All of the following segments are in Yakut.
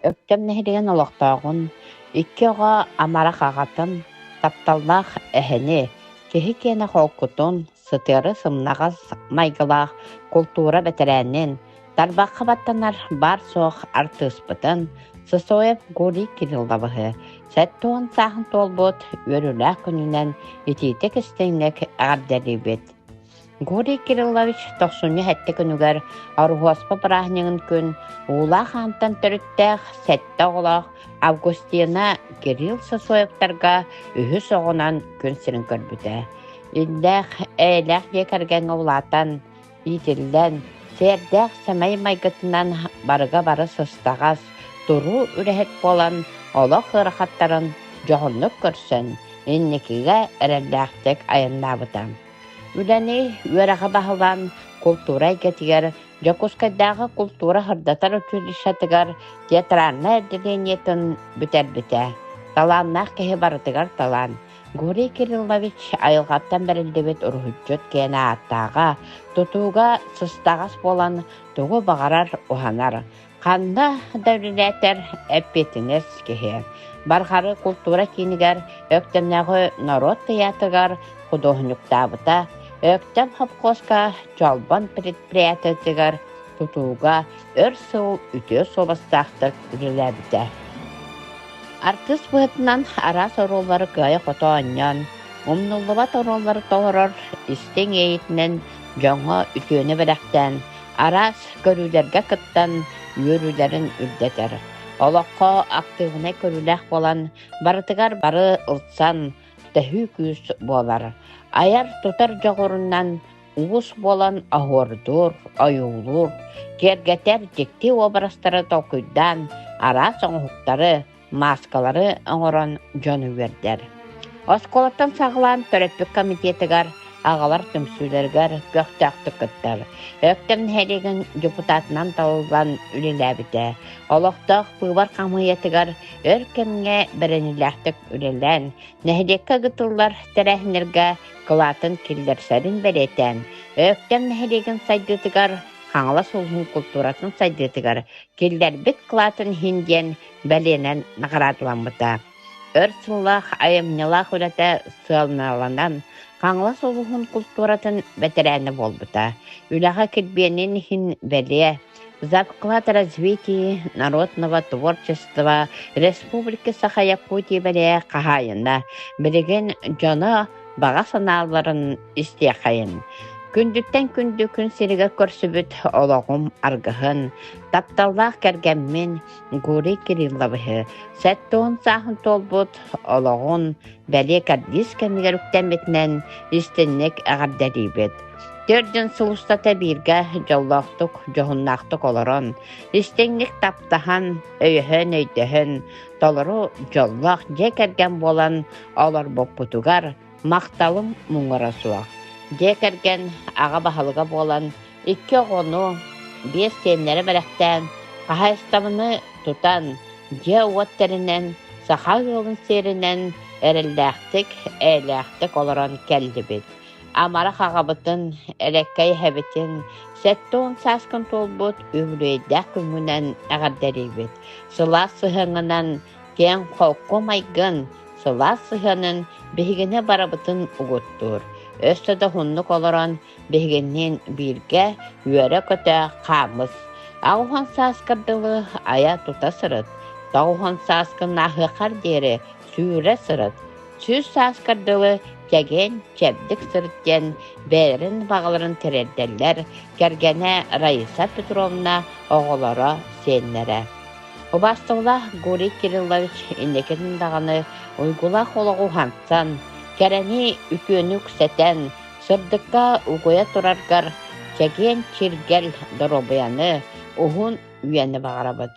Өктөм нэһилиэгин олохтооҕун, икки оҕо амарах аҕатын, тапталлаах эһэни, киһи киэнэ холкутун, сытыары сымнаҕас майгылаах култуура бэтэрээнин, тарбахха баттанар баар-суох артыыспытын Сысоев Гурий Кирилловиһы 70 сааһын туолбут үөрүүлээх күнүнэн итиитик-истиҥник эҕэрдэлиибит! Гурий Кириллович тохсунньу сэттэ күнүгэр Оруһуоспа бырааһынньыгын күн Уулаах Аантан төрүттээх сэттэ оҕолоох Августина Кирилл Сосоевтарга үһүс оҕонон күн сирин көрбүтэ. Иллээх, эйэлээх дьиэ кэргэҥҥэ улаатан, иитиллэн, сиэрдээх сэмэй майгытынан барыга бары сыстаҕас, туруу үлэһит буолан олох ыарахаттарын дьоһуннук көрсөн, инникигэ эрэллээхтик айаннаабыта. Үлэни, үөрэҕи баһылаан култуура эйгэтигэр Дьокуускайдааҕы култуура сырдатар училищетыгар театральнай отделениетын бүтэрбитэ. Талааннаах киһи барытыгар талаан. Гурий Кириллович айылҕаттан бэриллибит уруһуйдьут киэнэ ааттааҕа, тутууга сыстаҕас буолан тугу баҕарар уһанар. Ханна да үлэлээтэр эппиэтинэс киһи. Барҕары култуура киинигэр Өктөмнөөҕү норуот тыйаатырыгар худуоһунньуктаабыта, Өктөм хопхуоска Чолбон предприятиетыгар тутууга өр сыл үтүө суобастаахтык үлэлээбитэ. Артыыс быһыытынан араас оруоллары кыайа-хото оонньоон, умнуллубат оруоллары толорор истиҥ иэйиитинэн дьоҥҥо үтүөнү бэлэхтээн, араас көрүүлэргэ кыттан үөрүүлэрин үрдэтэр. Олоххо актыыбынай көрүүлээх буолан, барытыгар бары ылсан, төһүү күүс буолар. Айар-тутар дьоҕурунан уус буолан оһуордуур, ойуулуур, киэргэтэр дьикти уобарастары толкуйдаан, араас оҥоһуктары, мааскалары оҥорон дьону үөрдэр. Оскуолаттан саҕалаан төрөппүт комитетыгар, аҕалар түмсүүлэригэр көхтөөхтүк кыттар. Өктөм нэһилиэгин депутатынан талыллан үлэлээбитэ. Олохтоох быыбар хамыыйатыгар өр кэмҥэ бэриниилээхтик үлэлээн, нэһилиэккэ ыытыллар тэрээһиннэргэ кылаатын киллэрсэрин бэлиэтээн, Өктөм нэһилиэгин сайдыытыгар Хаҥалас улууһун култууратын сайдыытыгар киллэрбит кылаатын иһин диэн бэлиэнэн наҕараадаламмыта. Өр сыллаах айымньылаах үлэтэ сыаналанан, Хаҥалас улууһун култууратын бэтэрээнэ буолбута. Үлэҕэ килбиэнин иһин бэлиэ «За вклад в развитие народного творчества Республики Саха-Якутия» бэлиэ хаһаайына. Билигин дьоно баҕа санааларын истиэхэйин. Күндүттэн күндү күн сиригэр көрсүбүт олоҕум аргыһын, тапталлаах кэргэммин Гурий Кирилловиһы 70 сааһын туолбут олоҕун бэлиэ кэрдиис кэмигэр үктэммитинэн истинник эҕэрдэлиибит. Төрдүн сыл устата бииргэ дьоллоохтук, дьоһуннаахтык олорон, истиҥник таптаһан, өйөһөн-өйдөһөн, толору дьоллоох дьиэ кэргэн буолан олорбуппутугар махталым муҥура суох. Дьиэ кэргэн аҕа баһылыга буолан, икки оҕону, биэс сиэннэри бэлэхтээн, хаһаайыстыбаны тутан, дьиэ-уот тэринэн, саха ыалын сиэринэн эрэллээхтик, эйэлээхтик олорон кэллибит. Амарах аҕабытын, элэккэй эһэбитин 70 сааскын туолбут үбүлүөйдээх күҥҥүнэн эҕэрдэлиибит. Сылаас сыһыаҥҥынан киэҥ холку майгын, сылаас сыһыанын биһигини барыбытын угуттуур. Өссө да уһуннук олорон биһигинниин бииргэ үөрэ-көтө хаамыс. Аҕуһан сааскар дылы айа-тута сырыт, тоҕуһан сааскын ааһыаххар диэри сүүрэ сырыт, 100 сааскар дылы чэгиэн, чэбдик сырыт диэн бэйэлэрин баҕаларын тириэрдэллэр кэргэнэ Раиса Петровна оҕолоро, сиэннэрэ. Убаастабылаах Гурий Кириллович инникитин даҕаны уйгулаах олоҕу уһансан, кэрэни, үтүөнү үксэтэн, сырдыкка угуйа тураргар чэгиэн чиргэл доруобуйаны, уһун үйэни баҕарабыт.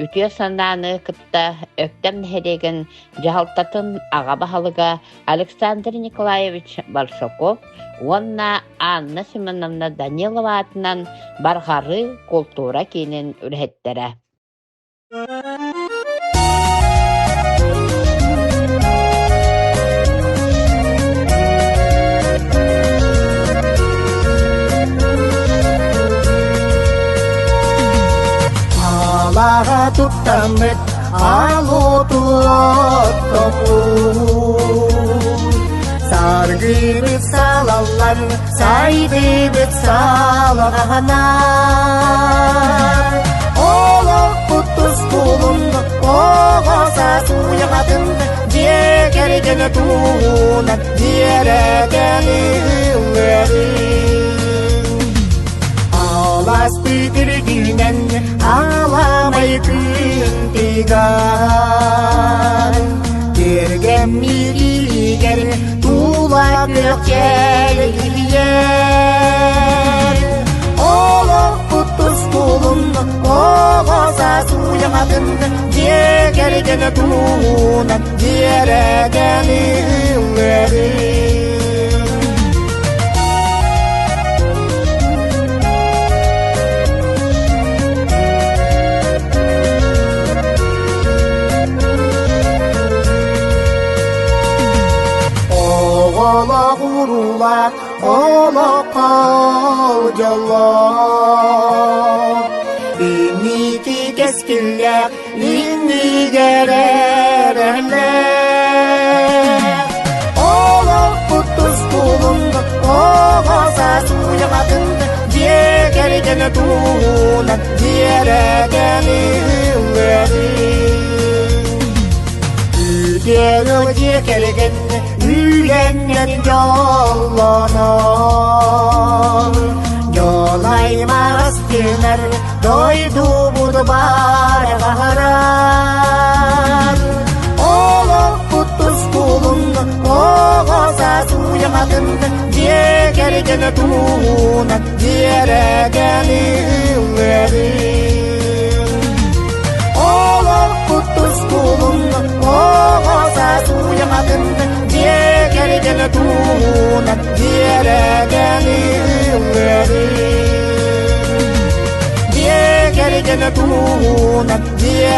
Үтүө санааны кытта Өктөм нэһилиэгин дьаһалтатын аҕа баһылыга Александр Николаевич Большаков уонна Анна Семеновна Данилова аатынан Барҕарыы култуура киинин үлэһиттэрэ. Алаҕа тутта. аттаммыт аал оттоммут. Саргыбыт салаллар, сайдыбыт салаҕанар. Олохпут тускулун, оҕо саас уйаҕатын, дьиэ кэргэнэ туһунан дьиэрэтэн ыллыаҕын. Аласпыт үрдүнэн аламай күн тыгар. Тиргэммитигэр тула күөх чэлгийэр. Олохпут тускулун оҕо саас уйаҕатын дьиэ кэргэнэ туһунан дьиэрэтэн ыллыаҕын. Оҕолох уруулаах олоххо дьоллоох, инники кэскиллээх иннигэр эрэллээх. Олохпут тускулун оҕо саас уйаҕатын дьиэ кэргэнэ туһунан дьиэрэтэн ыллыаҕын. Үтүө дьиэ кэргэн үлэннэн дьоллонор. Дьон аймаҕас түмэр дойдубут барҕарар. Олохпут тускулун оҕо саас уйаҕатын дьиэ кэргэнэ туһунан дьиэрэтэн ыллыаҕын. Олохпут тускулун оҕо саас уйаҕатын дьиэ кэргэнэ туһунан дьиэрэтэн ыллыаҕын. Дьиэ кэргэнэ туһунан дьиэ